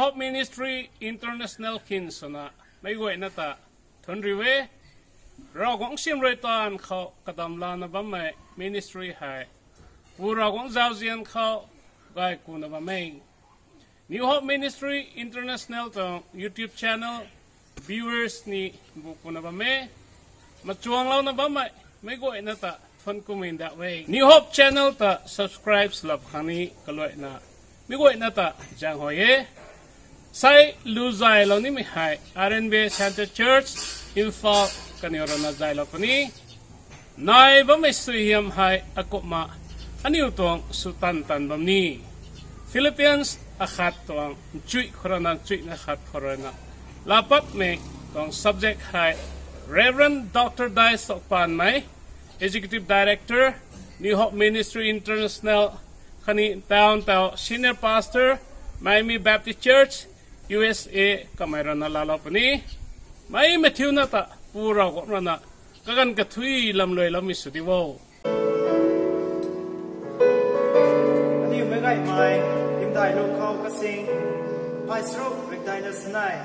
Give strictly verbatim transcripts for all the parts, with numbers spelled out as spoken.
Hope Ministry International khyn swna meic guayna ta thuanc riu e. Ravguangc siam rui taanv khou kadam lana bammei ministry hei Pu Ravguangc zauzian khou gay kuna bam e. New Hope Ministry International tuang YouTube channel viewers ni bu kuna bam e. Machuanglouna bammei meic guayna ta thuanc kumei ndauh e. New Hope channel ta subscribe lap khang ni kaluaina meic guayna ta zaeng huay e. Sei lu zaylou nimei hei R N B A Centre Church, Imphal kaniw rui na zaylou puni. Nai bammei suaihiam hei akumhna aniu tuang sw tan tan bam ni. Philippians akhat tuang chuih khou rui na chuihna khat khou rui na laa patmei tuang subject hei Reverend Doctor Dai Sokpanmei, Executive Director, New Hope Ministry International, khatni ntaw ntaw Senior Pastor, Miami Baptist Church, U S A, kamei rui na laalou puni. Mei mathiuna ta Pu Ravguangc rui na kaganv kathuic lamluailoumei sw di o. Aniu meic gaymei, hymdaih lu khou kasing, phay saruk rikdaihna sanei.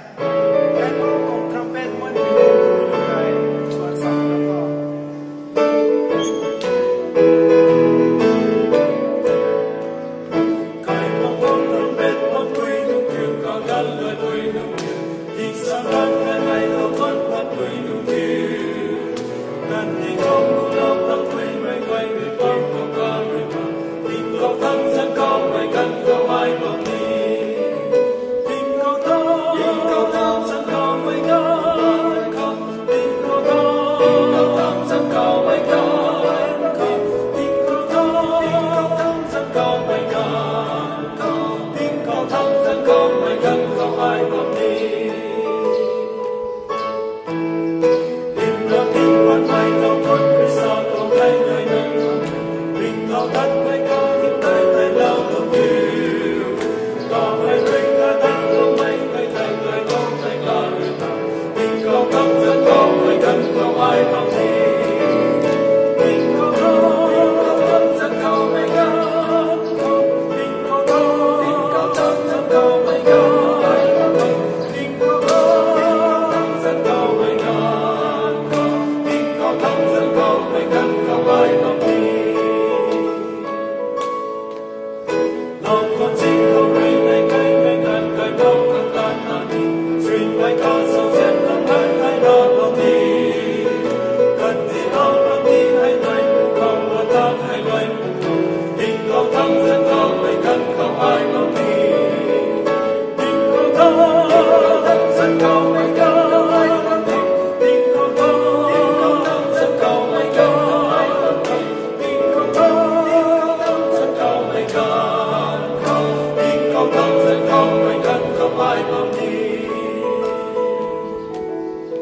Kaipouc tuang trumpet muan mi lung tw lu tei, tuan sa lu khou.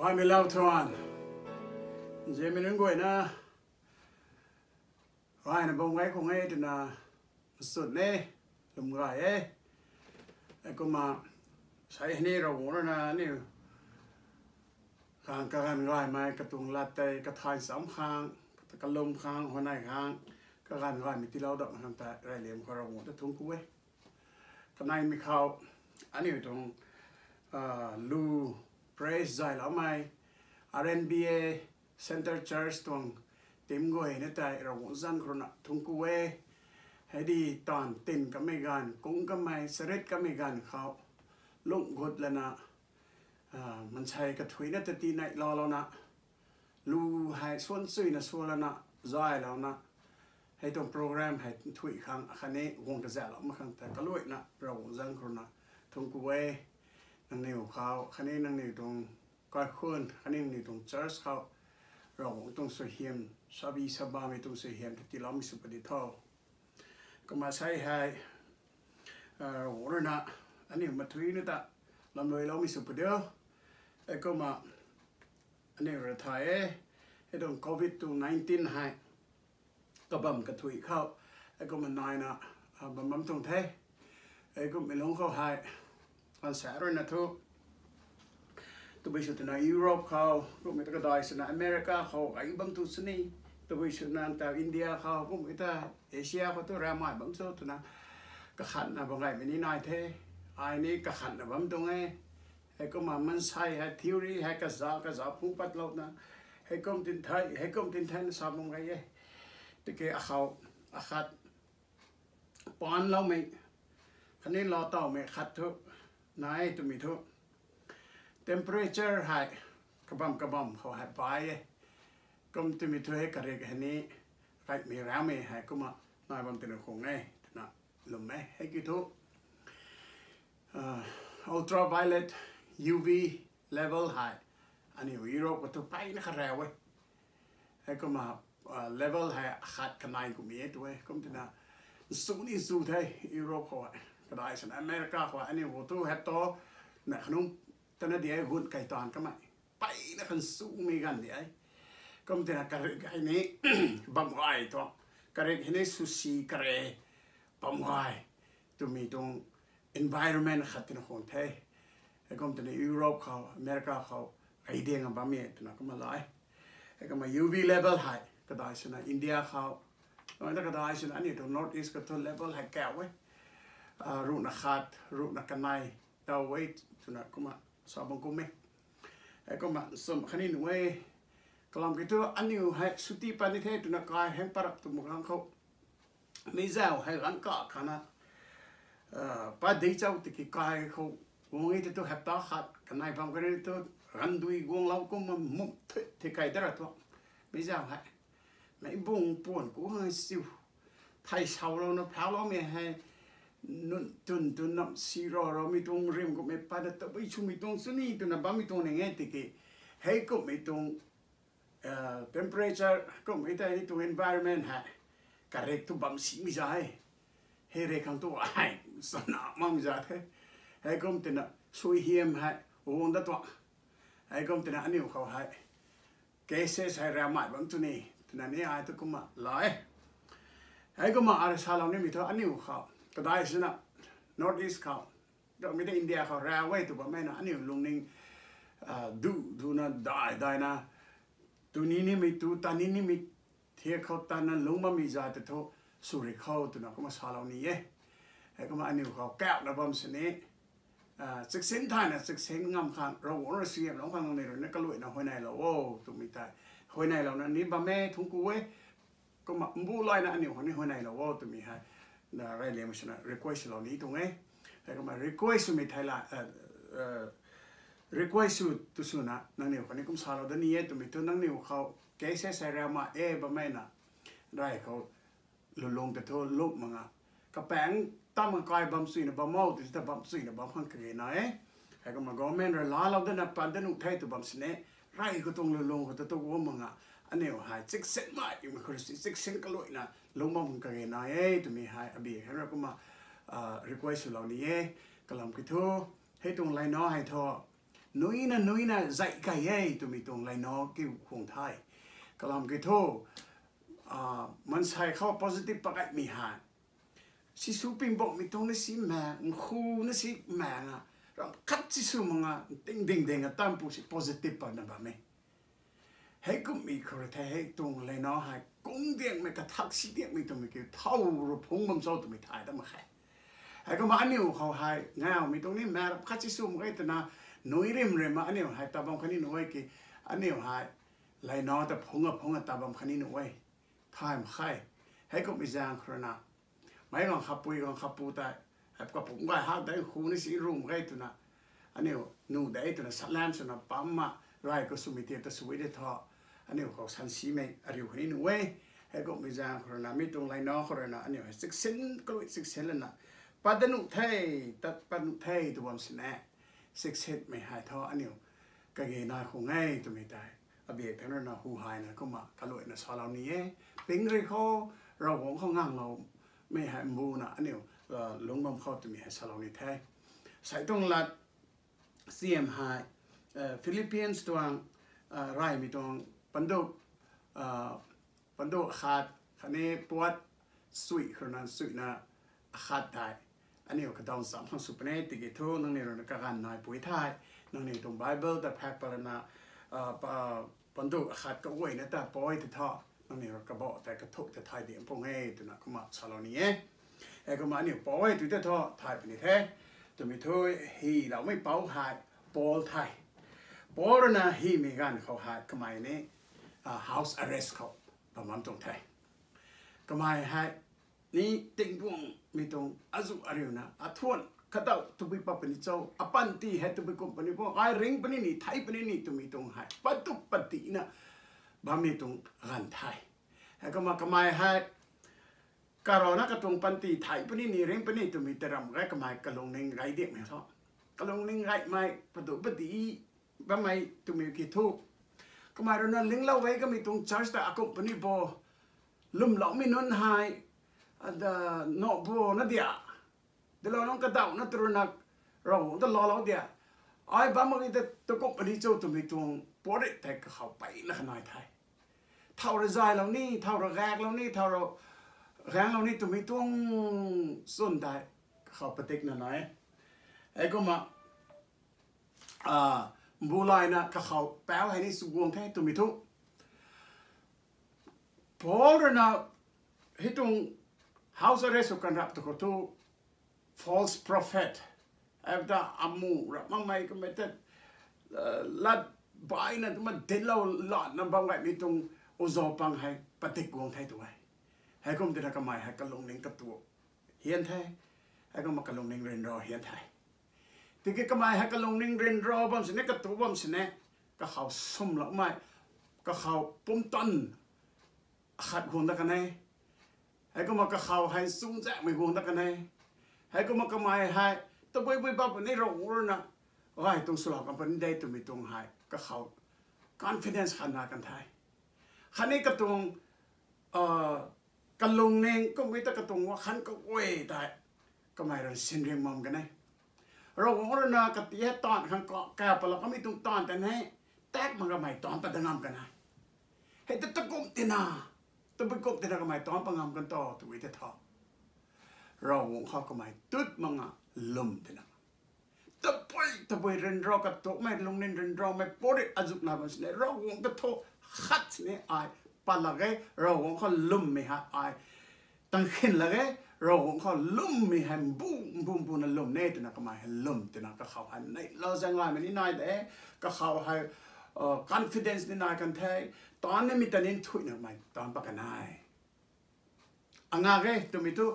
Ai mi lau thuan. Nzianmei nunc guayna, gayna bam gay khang e twna, sut ne, lum gay e. Kumna, sei hei ni Ravguangc rui na aniu khang kaganv gaymei, katuang lat tei kathay sam khang, kalum khang, huayney khang, kaganv gaymei tiilou dam khang ta reyliam khou Ravguangc ta thungc ku e. Kaneimei khou, aniu tuang, ah, lu praise zayloumei, R N B A Centre Church tuang team guayna tei Ravguangc zanc khou rui na thungc ku e. Hei di taanv tin kamei ganv, kung kamei, sarit kamei ganv khou, lungh gut lana, ah, mansei kathuicna ta tii nei lou louna, lu hei suan chuina suan lana, zaylouna, hei tuang program hei nthuih khang, khatni guang kazauhlou mak khang ta kaluaina Ravguangc zanc khou rui na thungc ku e. Nangniw khou, khatni nangniw tuang kaikhunh, khatni nangniw tuang church khou, Ravguangc tuang suaihiam, sabi sabamei tuang suaihiam ta tiiloumei sw padi tho. Kumna sei hei, ah, Ravguangc rui na, aniu mathuicna ta lamluailoumei sw padiu. Kumna, aniu rui thay e, hei tuang covid tuang nineteen hei, kabam kathuic khou, kumna naina, ah, bam bam tuang the. Kummei lungc khou hei, ansa rui na thu, tabui sw twna Europe khou, kummei ta kadai swna America khou ai bam tu sini, tabui swna ta India khou, kummei ta Asia khou tu ramai bam cho twna, kakhanna bam gaymei ni nai the. Ai ni kakhatna bam tuang e. Heikumna mansei hei theory hei kaza kaza phungc patlouna, heikum tin thei, heikum tin theina sa bam gay e. Tiki akhou, akhat paanloumei khatni lou tawmei khat thu nai twmei thu, temperature hei kabam kabam khou hei bai e. Kum twmei thu hei karik hei ni kaimei ramei hei kumna nai bam twna khung e twna lwm e. Hei ki thu ultraviolet, U V level hei aniu Europe khou thu peyna kha rau e. Heikumna level hei akhat kanei kumhmei e tu e. Kum twna nsu ni nsu the Europe khou hei. Kadai swna America khou aniu khou thu hei tu na khanung tana di e gun kai taanv kamei peyna khan sumei ganv di e. Kum twna karik hei ni bam gay tuang, karik hei ni swsi kare bam gay twmei tuang environment khat twna khwan the. Heikum twna Europe khou, America khou, ai ding a bammei twna kumna lai. Heikumna U V level hei kadai swna India khou, na kadai swna aniu tuang North East khou thu level hei kau e. Ruhna khat, ruhna kanei taw e twna kumna sa bam kum e. Heikumna sum khatni nuh e. Kalam ki thu aniu hei suti pat ni the twna kai heng parap twmei khang khou, mi zau hei ganv ka khana pat di chau tiki kai khou guang e tei thu hapta khat kanei bam kani thu, gandui guanglou kumna mum the kai dara thu, mi zau hei mei bung puan ku hei siu thei saulouna phauloumei hei nunc twn twn nam si ro romei tuang rim kummei pat ta tabui swmei tuang sw ni twna bammei tuang ning e tiki, heikumhmei tuang temperature kumhmei tei tuang environment hei karik thu bam simei za e. Hei rei khang tu ai sana makmei za the. Heikum twna suaihiam hei guang dat tuang. Heikum twna aniu khou hei cases hei ramei bam tu ni twna ni ai tu kumna lai. Heikumna ai salou nimei thu aniu khou kadai swna North East khou, kamei ta India khou rau e tw bammei na aniu lungning du duna dai daina, tu ni nimei tu, ta ni nimei thiak khou tana lungc bammei za tei thu sw ri khou twna kumna salou ni e. Heikumna aniu khou kauna bam sini, chiksin thayna chiksin ngam khang Ravguangc rui suaihiamlou khang nangniw rui na kaluaina huayneylou o twmei tei, huayneylouna ni bam e thungc ku e. Kumna mbu layna aniu khang ni huayneylou o twmei hei na reyliangmei swna request swlou ni tuang e. Heikumna request swmei thei la, request sw tu swna nangniw khang ni kum salou da ni e twmei thu nangniw khou cases hei ramei e bammei na rey khou lulung ta thu luk mak nga, kapaeng tam kai bam chuyna bam o tw ta bam chuyna bam khang kage na e. Heikumna government rui laalou dana pat dat nuh the tw bam sini, rey khou tuang lulung khou ta tu gu mak nga, aniu hei chiksinmei mei khou rui si chiksin kaluaina lungc bam khang kage na e twmei hei abi hei rui kumna request swlou ni e. Kalam ki thu, hei tuang layna hei thu nuina nuina zai key e twmei tuang layna kiu khung the. Kalam ki thu, maansei khou positive pagaymei hei sisu pingbangmei tuang na si maeng, nkhu na si maeng a, ram khat sisu mak nga, ting ding ding a tampu si positive patna bam e. Heikumhmei khou rui thei hei tuang layna hei kung diangmei, kathak si diangmei twmei kiu thow ru phungc bam cho twmei thay dat mak khe. Heikumna aniu khou hei ngaumei tuang ni maeng ram khat sisu mak e twna nui rim rim a aniu hei ta bam khatni nuh e ki, aniu hei layna ta phungc a phungc a ta bam khatni nuh e. Thay mak khe. Heikumhmei zaeng khou rui na meic guang khapui guang khapu tei, hei kapumc gay hak dei nkhu ni si rum ge twna, aniu nuh de twna salam swna pamna rey khou swmei tiam ta sw e de thu, aniu khou sansimei ariu khatni nuh e. Heikumhmei zaeng khou rui na mi tuang layna khou rui na aniu hei chiksin kalui chiksin lana pat dat nuh the, tat pat nuh the tw bam sini, chiksinmei hei thu aniu kage nai khung e twmei tei abi thangc rui na hu hayna kumna kaluaina salou ni e. Ping ri khou, Ravguangc khou ngangloumei hei mbuna aniu lungc bam khou twmei hei salou ni the. Sei tuang lat siam hei Philippians tuang reymei tuang pandu, pandu khat khatni puat sui khou rui na suina akhat tei aniu kadaw cham khang sw puni e. Tiki thu nangniw rui na kaganv naipui the, nangniw tuang Bible ta phak pat lana pandu akhat kaguayna ta poi tei thu, nangniw rui kabah tei kathuk tei thay diam pung e twna kumna salou ni e. Heikumna aniu poi tw tei thu thay puni the. twmei thu hyloumei pou hei Paul the. Paul rui na hymei ganv khou hei kamei ni house arrest khou bam bam tuang the. Kamei hei ni tingbuangmei tuang azuh ariuna athuan kadau tabui pat puni cho, apanty hei tabui kum puni bo, ai ringc puni ni, thei puni ni twmei tuang hei patup patina bammei tuang ganv the. Heikumna kamei hei karana katuang panty thei puni ni, ringc puni twmei ta ram ge kamei kalungning gay diakmei tho. Kalungning gaymei patu pati bammei twmei ki thu, kamei rui na linglou e kamei tuang church ta akum puni bo, lwmloumei nunc hei, ada, no bo na dia, dilou nunc kadau na tw rui na Ravguangc ta laalou dia, ai bam mak ge ta takum puni cho twmei tuang puatrit tei kakhou peyna kanai the. Thow rui zaylou ni, thow rui gaeklou ni, thow rui gaenglou ni twmei tuang chwn tei kakhou padikna nai e. Heikumna mbu layna kakhou pau hei ni sw guang the twmei thu, Paul rui na hei tuang house arrest sw kan rap tu khou thu, false prophet, ai ta amu rap makmei kamei ta lat baina twna dinlou latna bam gaymei tuang uzau pang hei padik guang the tu e. Heikum tina kamei hei kalungning katu hian the. Heikumna kalungning ryanra hian the. Tiki kamei hei kalungning ryanra bam sini, katu bam sini, kakhou swmloumei, kakhou pumtan akhat guang dat kan e. Heikumna kakhou hei chungzaekmei guang dat kan e. Heikumna kamei hei tabui bui bam puni, Ravguangc rui na gay tuang swlou kan puni de twmei tuang hei kakhou confidence khat nai kan the. Khatni katuang kalungning kummei ta katuang wakhan kaguay tei kamei rui sinring bam kan e. Ravguangc rui na kati hei taanv khang ka, kau palou kamei tuang taanv tei hei tak mak kamei taanc pat da ngam kan e. Hei ta takum tina, tabui kum tina kamei taanc pat ngam kan to twmei ta tho, Ravguangc khou kamei tut mak nga lwm tina, tabui tabui ryanra katukmei, lungning ryanramei puatrit azuh na bam sini Ravguangc ta thu khat sini ai pat lak ge, Ravguangc khou lwmmei hei ai tangkhin lak ge, Ravguangc khou lwmmei hei mbu mbu mbuna lwm ne twna kamei hei lwm tina kakhou hei neihlou zaeng gaymei ni nai de. Kakhou hei confidence ni nai kan the. Taanc nimei ta ni nthuihna kamei taanc pat kan e. Angak e twmei thu,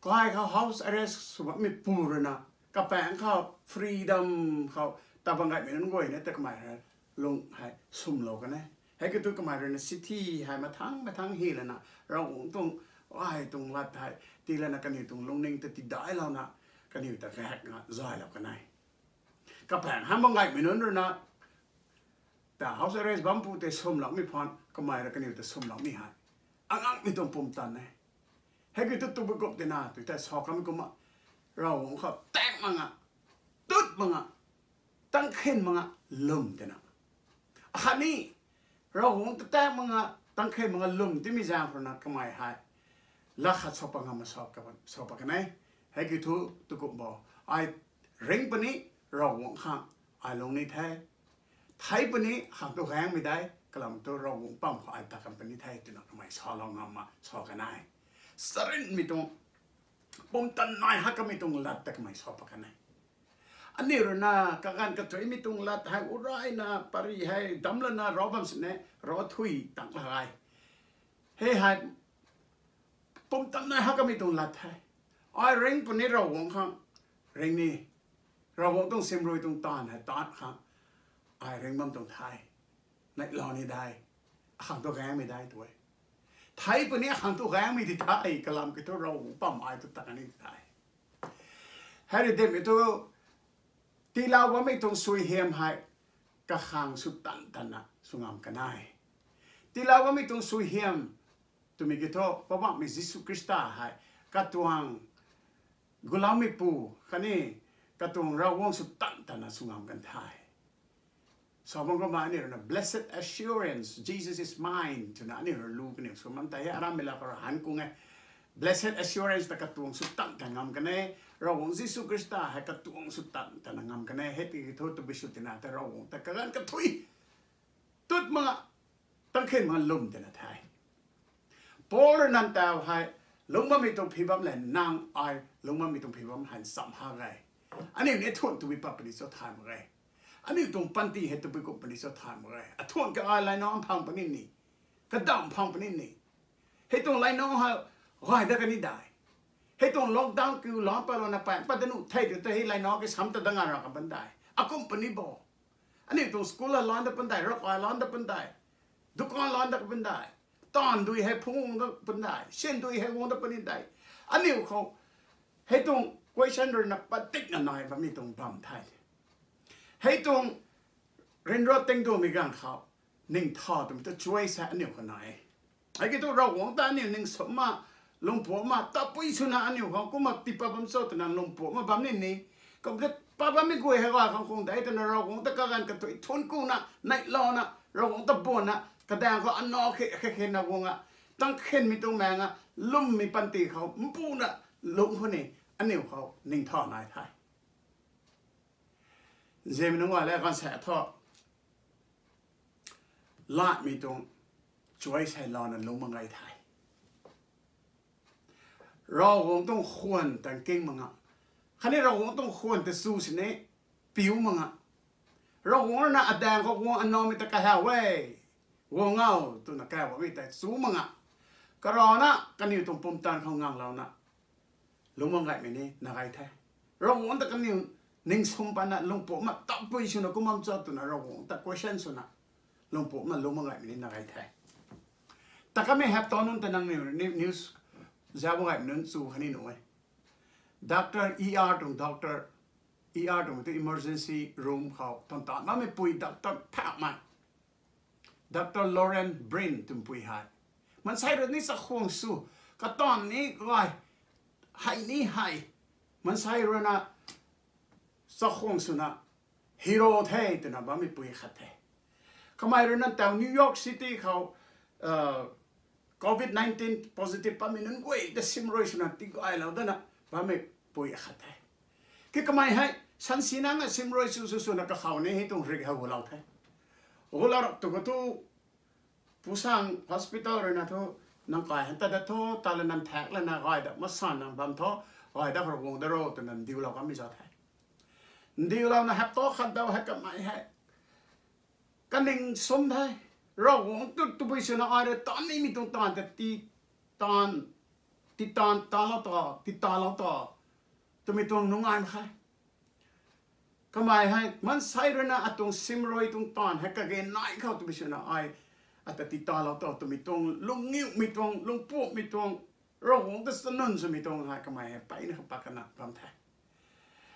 kai khou house arrest sw bammeipu rui na kapaeng khou freedom khou ta bam gaymei nunc guay na ta kamei hei lung hei swmlou kan e. Hei kiu thu kamei rui na city hei mathang mathang hy lana Ravguangc tuang ai tuang lat hei tii lana kaniw tuang lungning ta tidailouna kaniw ta kahak na zaylou kan e. Kapaeng hei bam gaymei nunc rui na ta house arrest bampu tei swmloumei phaan kamei rui kaniw ta swmloumei hei angakmei tuang pumtan e. Hei kiu thu tabui kum tina tw tei sa kamei kumna Ravguangc khou tak mak nga, tut mak nga, tangkhin mak nga lwm tina. Akhatni Ravguangc ta tak mak nga, tangkhin mak nga lwm timei zaeng khou rui na kamei hei lat khat sa pat ngam ma sa pat kan e. Hei kiu thu takum bo, ai ringc puni, Ravguangc khang ai lung ni the. Thei puni, khang tu gaengmei dei, kalam thu Ravguangc pam khou ai ta kan puni the twna kamei salou ngam ma sa kan e. Charynmei tuang pumtan nai hak kamei tuang lat ta kamei sa pat kan e. Aniu rui na kaganv kathuimei tuang lat hei urayna pary hei damc lana rav bam sini, rav thui tang la gay. Hei hei pumtan nai hak kamei tuang lat the. Ai ringc puni Ravguangc khang ringc ni, Ravguangc tuang simrui tuang taanv hei taanv khang ai ringc bam tuang the. Neihlou ni dei, akhang tu gaengmei dei tw e. Thei puni akhang tu gaengmei di the, kalam kiu thu Ravguangc pam ai tu ta kan ni di the. Hei rui dinmei thu, tiilou bammei tuang suaihiam hei kakhang sw tan tanna sw ngam kan e. Tiilou bammei tuang suaihiam twmei kiu thu Poubauhmei Jisu Khrista hei katuang guloumeipu khatni katuang Ravguangc sw tan tanna sw ngam kan the. Sa bam kumna aniu rui na blessed assurance, Jesus is mine twna aniu rui lu kaniw sw bam tei hei aram mei la khou rui han kung e. Blessed assurance ta katuang sw tan tan ngam kan e. Ravguangc Jisu Khrista hei katuang sw tan tanna ngam kan e. Hei tiki thu tabui sw tina tei Ravguangc ta kaganv kathui, tut mak nga, tangkhin mak nga lwm tina the. Paul rui na taw hei Lungc bammei tuang phi bam le nang ai lungc bammei tuang phi bam hei nchamh ha ge. Aniu ni thuan tabui pat puni cho thay mak ge. Aniu tuang panty hei tabui kum puni cho thay mak ge. Athuan ka ai lainac phang puni ni. Kadam phang puni ni. Hei tuang lainac hei gay dat kani dai. Hei tuang lockdown kiu lan pat lana paan pat dat nuh thei tu ta hei lainac ki sam ta da nga ra ka pan dai. Akum puni bo. Aniu tuang school a lan dat pan dai, ravkai lan dat pan dai, dukan lan dat pan dai, taanv dui hei phungc guang dat pan dai, syan dui hei guang dat puni dai. Aniu khou hei tuang question ruina patikna nai bammei tuang bam the. Hei tuang ryanra tingduangmei ganv khou ningtha twmei tu choice hei aniu khou nai e. Hei ki thu Ravguangc ta aniu ningsumc ma, lungpuak ma, tapui swna aniu khou kumna tii pat bam cho twna lungpuak ma bam ni ni. Kum ta pat bammei guay hei gay khang khang de twna Ravguangc ta kaganv kathuic thuanc kuna neihlouna Ravguangc ta buanna kadaeng khou anac khe khe khe na guang a, tang khenmei tuang maeng a, lwmmei panty khou mpuna lungc khou ni aniu khou ningtha nai the. Nzianmei nunc guay le gaanvsaekc thu latmei tuang choice hei louna lungc mak ge the. Ravguangc tuang khwan ta nking mak nga, khatni Ravguangc tuang khwan ta chu sini piu mak nga. Ravguangc ruina adaeng khou guang anamei ta kahaw e, guang o twna kahaw bammei tei chu mak nga. Karana kaniw tuang pumtan khou nganglouna lungc mak gaymei ni na gay the. Ravguangc ta kaniw ningsum pana lungpuak ma tapui swna kum bam cho twna Ravguangc ta question swna lungpuak ma lungc mak gaymei ni na gay the. Ta kamei hap ta nunc ta nangniw ni news zauc mak gaymei nunc chu khatni nuh e. Doctor E R tuang doctor, E R tuang tu emergency room khou tan tan mamei pui doctor thakmei, Doctor Lauren Brin twmei pui hei, maansei rui ni chakhwang sw, kataanv ni gay, hei ni hei, maansei ruina chakhwang swna hero the twna bammei pui khat the. Kamei ruina tau New York City khou covid nineteen positive patmei nunc guay ta simrui swna tigaylou dana bammei pui khat the. Ki kamei hei sansinang a simrui sw sw swna kakhou ni hei tuang rik hei gulou the. Gulou rap tu khou thu Busan hospital ruina thu nang kai han ta dat thu ta la nang thak lana gay da masan nang bam thu gay da khou guang da ro twna ndiulou kamei zat the. Ndiulouna hap ta khat dau hei kamei hei kaning sum the. Ravguangc tu tabui swna ai rui taanv nimei tuang taanv ta ti taanv, ti taanv talou ta, ti talou ta twmei tuang nungai mak khe. Kamei hei maansei ruina atuang simrui tuang taanv hei kage nai khou tabui swna ai ata ti talou ta twmei tuang lungniumei tuang lungpuakmei tuang Ravguangc ta chanun swmei tuang hei kamei hei peyna kha pat kana bam the.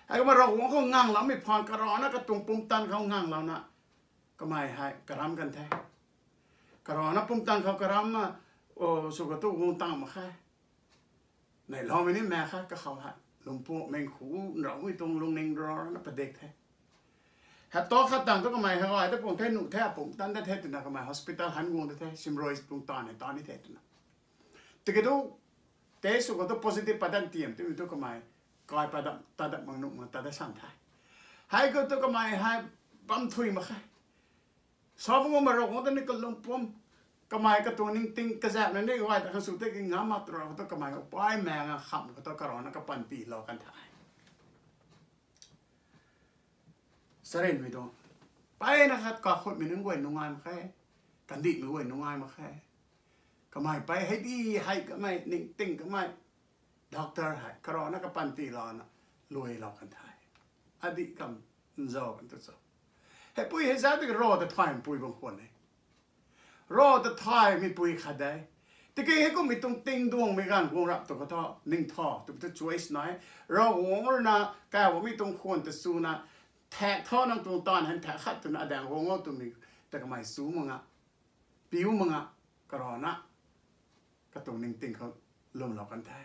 Hei kumna Ravguangc khou ngangloumei phaan karana katuang pumtan khou nganglouna kamei hei karam kan the. Karana pumtan khou karamna sw khou tu guang tang mak khe. Neihloumei ni mak khe kakhou hei lungpuakmei khu nraumei tuang lungning rana padik the. Hei ta khat tang thu kamei hei gay ta pung the nuh the apumtan ta the twna kamei hospital han guang ta the simrui tuang taanv hei ta ni the twna. Tiki thu test sw khou tu positive padan tiam twmei thu kamei kai padam tadam mang nuh mak ta da san the. Hei khou tu kamei hei bam thui mak khe. Sa bam ma Ravguangc ta ni kalung pum, kamei katuang ningting kazakna ni gay ta khang sw tei ki ngam mak tu ra khou tu kamei upai maeng a kham khou tu karana kapanty lou kan the. Charynmei tuang peyna khat kakhutmei nunc guay nungai mak khe, kandihmei guay nungai mak khe. Kamei pey hei di hei kamei ningting kamei doctor hei karana kapanty louna luilou kan the. Adih kam nzau kan tu cho. Heipui hei zat tiki rav ta thaymei pui bang khwan e. Rav ta thaymei pui khat de. Tiki hei kummei tuang tingduangmei ganv guang rap tu khou thu ningtha twmei tu choice nai. Ravguangc ruina kaiwmei tuang khwan ta chuna thak tha nang tuang taanv hei thak khat twna adaeng guang o twmei ta kamei chu mak nga, piu mak nga, karana katuang ningting khou lwmlou kan the.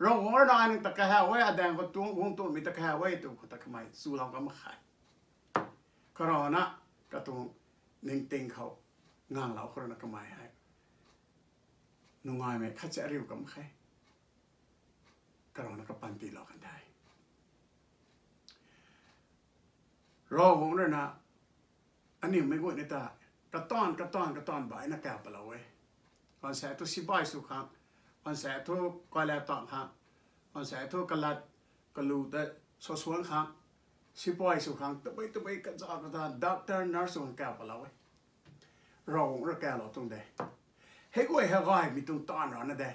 Ravguangc ruina ai nang ta kahaw e, adaeng khou tuang guang tuangmei ta kahaw e tu khou ta kamei chulou kan mak khe. Karana katuang ningting khou nganglou khou ruina kamei hei nungaimei khat cha riu kan mak khe. Karana kapanty lou kan the. Ravguangc ruina aniu mei guay ni ta kataanv kataanv kataanv baihna kau palou e. Gaanvsaekc thu sibai sw khang Ansa thu kaila tang khang, ansa thu kalat kalu ta sasuan khang, sipai sw khang, tabui tabui kaza kaza, doctor, nurse sw khang kau palou e. Ravguangc rui kaulou tuang de. Hei guay hei gaymei tuang taanv rana de.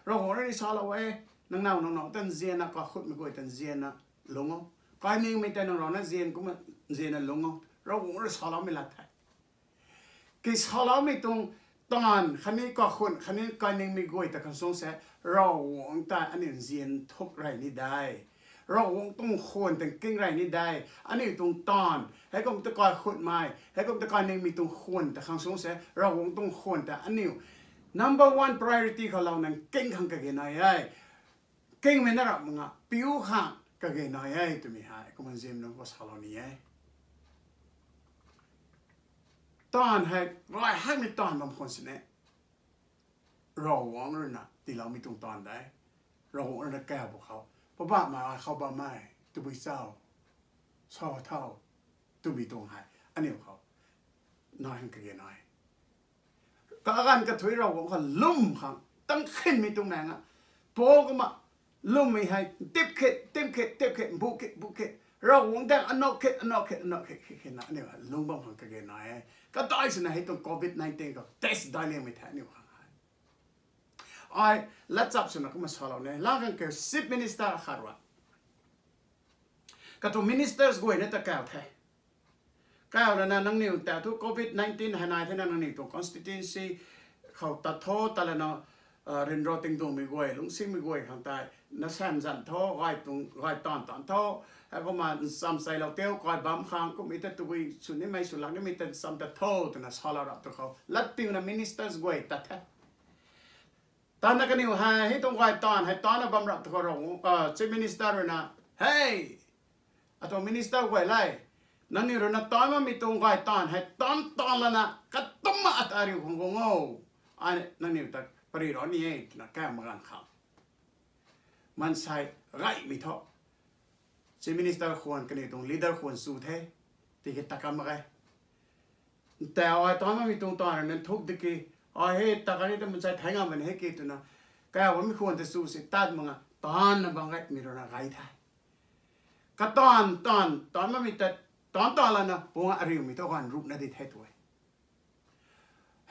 Ravguangc rui ni salou e, nang naw nang naw ta nzianna, kakhutmei guay ta nzianna lung o. Kainingmei ta nang rana nzian kumna nzianna lung o. Ravguangc rui saloumei lat the. Ki saloumei tuang taanv khatni kakhun khatni kainingmei guay ta khang sung se, Ravguangc ta aniu nzian thuk rey ni de. Ravguangc tuang khwan ta king rey ni de. Aniu tuang taanv, heikum ta kaikhutmei, heikum ta kainingmei tuang khwan ta khang sung se, Ravguangc tuang khwan ta aniu number one priority khou louna king khang kage nai e. Kingmei na rap mak nga piu khang kage nai e twmei hei kumna nzian nunc khou salou ni e. Taanv hei, rai hakmei taanv bam khwan sini, Ravguangc rui na tiiloumei tuang taanv de. Ravguangc rui na kau pw khou, Poubauhmei, ai khou bammei, tabui chau, sa thau, twmei tuang hei aniu khou nai khang kage nai. Kaganv kathuic Ravguangc khou lwm khang tang khinmei tuang maeng a, Paul kumna lwmmei hei tip khit, tip khit, tip khit, bu khit, bu khit, Ravguangc daeng anok khit, anok khit, anok khit, khit khit na aniu hei lung bam khang kage nai e. Kadai swna hei tuang covid nineteen khou test daic liangmei the aniu khang hei. Ai latchap swna kumna salou ni, lang khang keu Chief Minister akhat rui, katuang ministers guayna ta kau the. Kau lana nangniw ta thu covid nineteen hei nai thena nangniw tuang constituency khou tat tho, tat lana, ryanra tingduangmei guay, lungcsimei guay khang tei na sam zan tho, gay tuang gay taanv taanc tho, heikumna ncham chailou teu kai bam khang, kummei ta tabui sw nimei sw lak nimei ta ncham tat tho twna salou rap tu khou lat piuna ministers guay tat the. Tana kaniw hei hei tuang gay taanv hei taanna bam rap tu khou Ravguangc, Chief Minister rui na, Hei, atuang minister guay le, nangniw rui na taanc bammei tuang gay taanv hei taanc taanc lana katumna ata ariu khang guang o. Ai nangniw ta pary rau ni e twna kau mak ganv khou, maansei gaymei thu Chief Minister khwan, kaniw tuang leader khwan chu the, tiki ta kam mak ge. Ntau ai taanc bammei tuang taanv rui na thuk di ki, ai hei ta kani ta maansei thei ngam bam ni hei ki twna, kau bammei khwan ta chu si tat mak nga taanna bam gaymei rui na gay the. Kataanv taanv taanc bammei ta taanc taanc lana pung ariumei thu ganv ruhna di the tu e.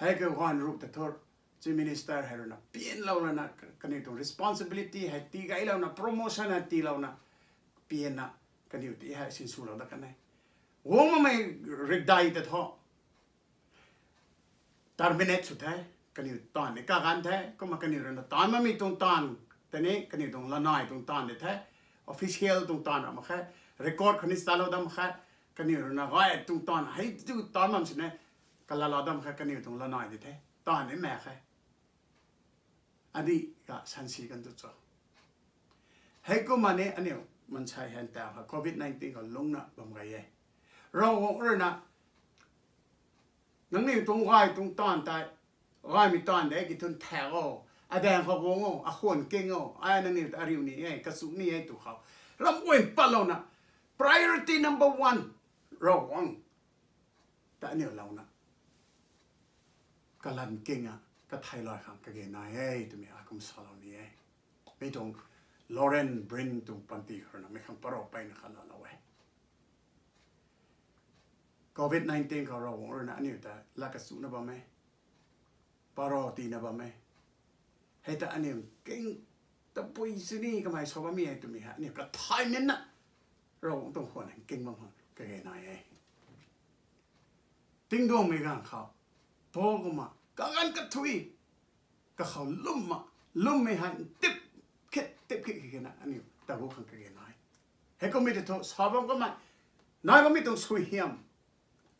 Hei keu ganv ruh ta thu Chief Minister hei rui na pianlou lana kaniw tuang responsibility hei tii gaylouna, promotion hei tiilouna, pianna kaniw ti hei sinswlou dat kan e. Guang makmei rikdai ta thu terminate sw the, kaniw taanv ni kaganv the, kumna kaniw rui na taanc bammei tuang taanv tei ni kaniw tuang lanai tuang taanv di the, official tuang taanv ra mak khe, record khou ni salou dat mak khe, kaniw rui na gay tuang taanv hei tu taanc bam sini, kalalou dat mak khe, kaniw tuang lanai di the, taanv ni mak khe. Adi ka sansi kan tu cho. Heikumna ni aniu maansei hei ntau hei covid nineteen khou lungna bam gay e. Ravguangc rui na, nangniw tuang gay tuang taanv tei, gaymei taanv de ki thun thak o, adaeng khou guang o, akhwan king o, ai nangniw ta ariu ni e, kachu ni e tu khou, ram guay patlouna, priority number one, Ravguangc ta aniu louna, kalan king a kathei lay khang kage nai e twmei ai kum salou ni e. Mi tuang Lauren Brin tuang panty khou rui na mi khang parou peyna khat laalou e. Covid nineteen khou Ravguangc rui na aniu ta lat kachuna bam e, parou tiina bam e. Hei ta aniu king tabui sini kamei sa bammei e twmei hei aniu kathai minna Ravguangc tuang khwan king bam khang kage nai e. Tingduangmei ganv khou, Paul kumna kaganv kathuic kakhou lwmna, lwmmei hei tip khit tip khit khit na aniu tagu khang kage nai. Heikummei ta thu sa bam kamei, nai bammei tuang suaihiam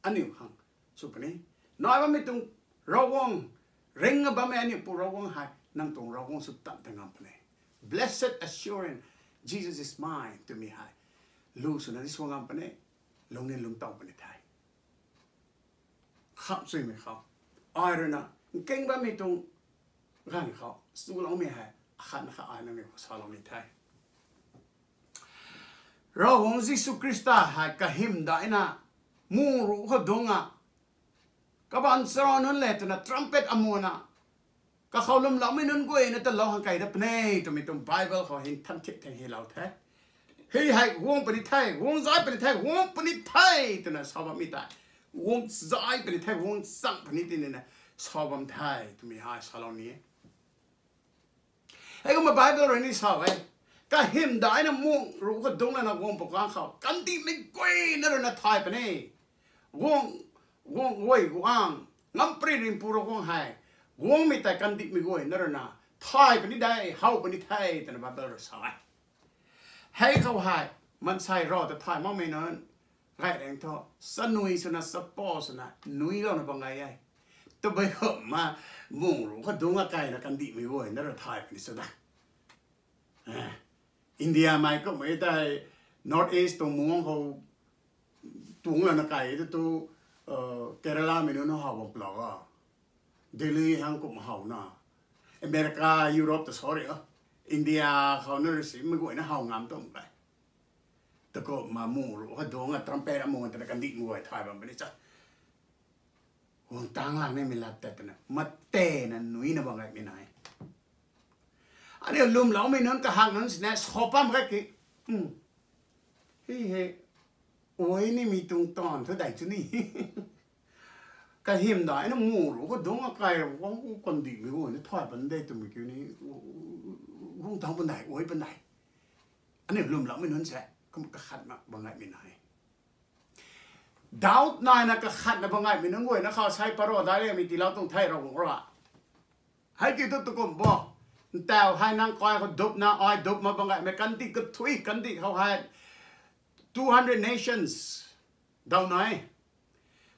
aniu khang sw puni. Nai bammei tuang Ravguangc, ringna bammei aniu pu Ravguangc hei nang tuang Ravguangc sw tan ta ngam puni. Blessed assurance, Jesus is mine twmei hei lu swna ni sw ngam puni, lungning lungctow puni the. Khamchuimei khou, ai rui na nking bammei tuang ganv khou chuloumei hei akhatna kha ai nangniw khou salou ni the. Ravguangc Jisu Khrista hei kahym daihna, mu ruh khou dungc a, kabaanc charau nunc le twna trumpet amuhna, Kakhou lwmloumei nunc guayna ta lou hang kai dat puni twmei tuang Bible khou hei than thik thei hei lou the. Hei hei guang puni the, guang zay puni the, guang puni the twna sa bammei tei, guang zay puni the, guang chang puni tinina sa bam the twmei hei salou ni e. Heikumna Bible rui ni sa e, kahym daina mung ruc khou dungc lana guang pw kang khou kandihmei guayna ruina thay puni. Guang, guang guay guang, ngampri rinpu rui guang hei, guangmei tei kandihmei guayna ruina thay puni de, how puni the twna Bible rui sa e. Hei khou hei, maansei rui ta thay makmei nunc, gay rang thu, chanui swna, chapo swna, nuilouna bam gay e. Tabui kumna, mung ruc khou dungc akaina kandihmei guayna rui thay puni sw da. India mei kummei tei North East tuang mung khou tuang lana kai tu tu, Kerala mei nunc how bam plou a. Delhi hang kum howna. America, Europe ta sorry o. India khou na rui si mei guayna how ngam tum kai. Takumna mung ruc khou dungc a trumpet a mung twna kandihmei guay thay bam puni cha. Guang tang lang nimei lat tat twna, matena nuina bam gaymei nai. Aniu lwmloumei nunc kahak nunc sini sa pam kaki. Hei hei, ui nimei tuang taanv thu dei chu ni. Kahym daina mung ruc khou dungc akai ra guang ku kandihmei guayna thay pan de twmei kiu ni, guang tang pan dei, ui pan dei. Aniu lwmloumei nunc se, kum kakhatna bam gaymei nai. Doubt naina kakhatna bam gaymei nunc guayna khou sei paro dai lemei tiilou tuang the Ravguangc rui. Hei kiu thu takum bo. Ntau hei nang kai khou dupna, ai dupna bam gaymei kandih kathui, kandih khou hei two hundred nations daw nai.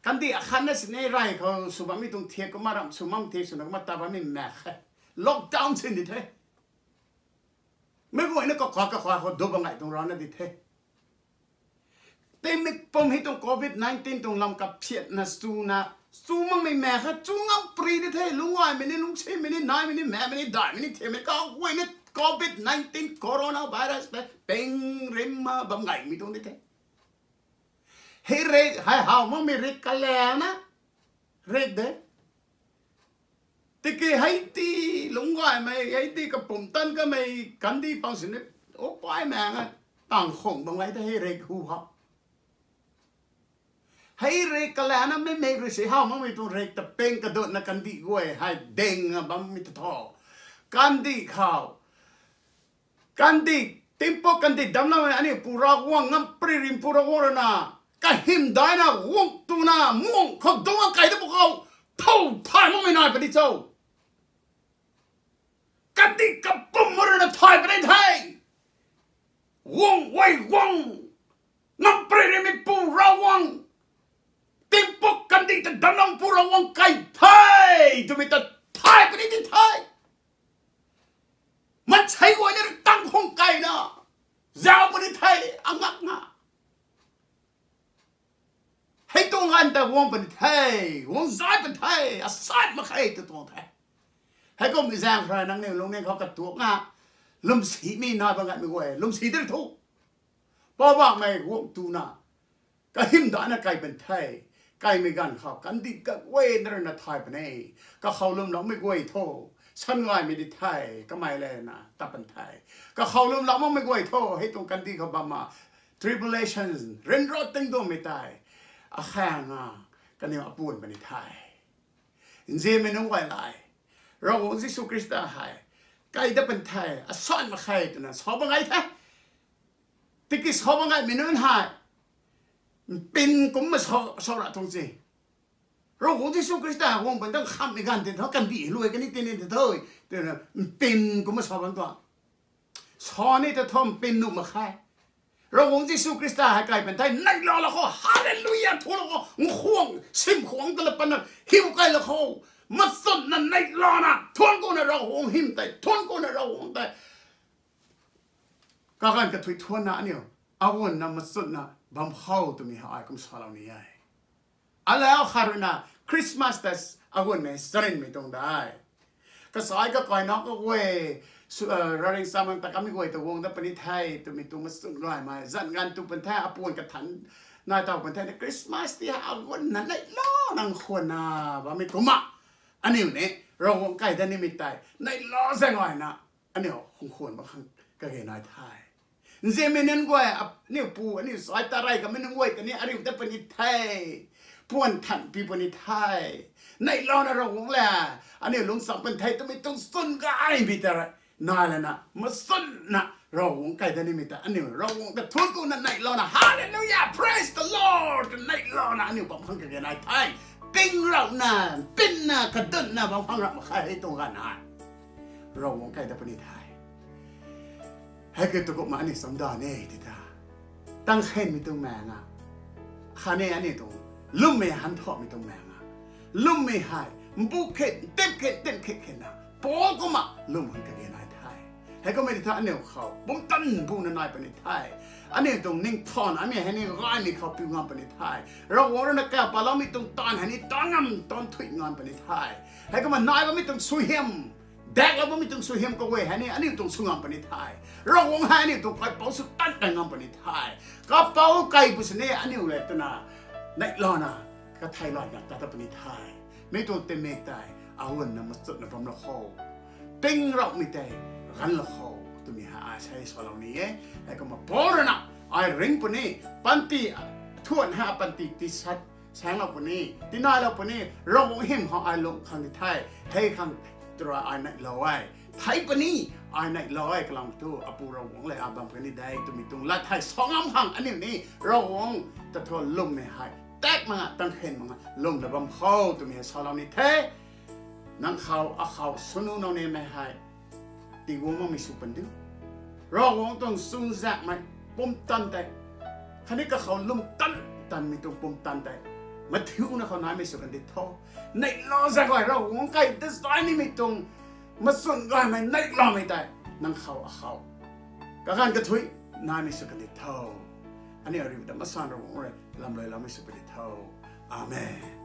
Kandih akhatna sini rey khou sw bammei tuang thiak kumna ramh sw makmei thiak swna kumna ta bammei maek khe. Lockdown sin di the. Meic guayna kakhou kakhou khou dup bam gay tuang rana di the. Tingmik pum hei tuang covid nineteen tuang lam kaphiatna chuna, chu makmei maek kha chu ngam pri di the, lungc gaymei ni, lungcsimei ni, naimei ni, maekmei ni, daihmei ni, thiammei ni, kaguayna covid nineteen coronavirus tei ping rimna bam gaymei tuang di the. Hei rik, hei how makmei rik kalana rik de. Tiki hei ti lungc gaymei, hei ti kapumtan kamei kandih pang sini, o pai maeng a, tang khung bam gay the hei rik hu ha. Hei rik kalana mei mei rui si how makmei tuang rik ta ping kadutna kandih guay hei ding a bammei ta tho. Kandih khou kandih, tingpuk kandih damcloumei aniu Pu Ravguangc, Ngampri Rinpu Ravguangc rui na, kahym daina guang tuna, muang khou dungc a kai da pw khou, thow thay makmei nai puni cho. Kandih kapumc rui na thay puni the. Guang, guay guang, Ngampri Rinpu Ravguangc, tingpuk kandih ta damclou Pu Ravguangc kai the twmei ta thay puni di the. Maansei guayna rui tang khung kaina zauc puni the, angakna. Hei tuang ganv ta guang puni the, guang zay puni the, asat mak khe tw tuang the. Heikumhmei zaeng khou rui nangniw lungning khou katuakna lwmsimei nai bam gaymei guay, lwmsi di thu. Poubauhmei guang tuna, kahym daina kai puni the, kaimei ganv khou kandih kaguayna rui na thay puni. Kakhou lwmloumei guay tho, san gaymei di the, kamei lana tat puni the. Kakhou lwmlou makmei guay tho, hei tuang kandih khou bamna tribulation, ryanra tingduangmei tei, akhaeng a, kaniw apuan puni the. Nzianmei nunc guay lai, Ravguangc Jisu Khrista hei kai dat puni the, asat mak khe twna sa bam gay the. Tiki sa bam gaymei nunc hei mpin kumcna sa, sa ra tuang se. Ravguangc Jisu Khrista guang puni tang khamhmei ganv ti thu kandih luai kani tini ti thu, twna mpin kumcna sa bam tuang. Sa ni ta thu mpin nuh mak khe. Ravguangc Jisu Khrista hei kai puni the, neihla lou khou, Hallelujah, thuanc lou khou, nkhwang, sim khwang ta la patna, hiu kai lou khou, machunna neihlana, thuanc kuna Ravguangc hym tei, thuanc kuna Ravguangc tei kaganv kathuic thuanna aniu aguanna machunna bam khou twmei hei ai kum salou ni e. Alau khat rui na Christmas ta aguanmei charynmei tuang de. Kasai kakai nau kaguay, su-, ah, raring chamang ta kamei guay ta guang dat puni the, twmei tuang machun gaymei, zanc ganv tu puni the, apuan kathan nai taw puni the, Christmas ti aguanna neihla nang khwanna bammei kumna. Aniu ni, Ravguangc kai dat nimei tei neihla zaeng gayna aniu khung khwan bam khang kage nai the. Nzianmei nunc guay, aniu pu, aniu sai tarey kamei nunc guay ta ni ariu dat puni the. Puan than pi puni the. Neihlouna Ravguangc le, aniu lungcham puni the twmei tuang chwn gaymei ta nai lana, machunna Ravguangc kai dat nimei ta aniu Ravguangc ta thuanc kuna neihlouna, Hallelujah, praise the Lord, neihlouna aniu bam khang kage nai the. Ping rauna, pinna, kadunna bam khang ram mak khe tuang ganv hei Ravguangc kai dat puni the. Hei kiu tu kumna aniu chamdan e ti ta, tang khenmei tuang maeng a, khatni aniu tuang lwmmei han thumhmei tuang maeng a, lwmmei hei mbu khe, tip khe, tip khe khe na, Paul kumna lwm khang kage nai the. Heikumna ti tha aniu khou pumtan buna nai puni the. Aniu tuang ningthan amei hei ni gaymei khou piu ngam puni the. Ravguangc rui na kapaloumei tuang taanv hei ni ta ngam tan thuy ngam puni the. Heikumna nai bammei tuang suaihiam, daklou bammei tuang suaihiam kaguay hei ni aniu tuang sw ngam puni the. Ravguangc hei aniu tuang kaipouc sw tan tan ngam puni the. Kaipouc kai pu sini aniu le twna neihlouna kathei lana ta ta puni the. Mi tuang tingmik tei aguanna machutna bamlou kho. Ping raumei tei ganlou kho twmei hei ai sei salou ni e. Heikumna Paul rui na ai ring puni, panty thuan hei panty tisat saenglou puni, tinailou puni, Ravguangc hym khou ai lung khang di the. Hei khang tura ai neihlou e. Thei puni, ai neihlou e kalam thu Apu Ravguangc le a bam kani de twmei tuang lat hei sa ngam khang aniu ni Ravguangc ta thu lwmmei hei tak mak nga, tang khen mak nga lwmna bam kho twmei hei salou ni the. Nang khou, akhou swnu nau nimei hei tiguang makmei sw pan diu. Ravguangc tuang chuzaenghmei pumtan tei, khatni kakhou lwm tan tanmei tuang pumtan tei mathiuna khou naimei sw kan di tho. Neihla zaeng gay Ravguangc kai design nimei tuang machun gaymei neihlamei tei nang khou, akhou kaganv kathuic naimei sw kan di tho. Aniu ariu ta masan Ravguangc rui lamluiloumei sw kan di tho. Amen.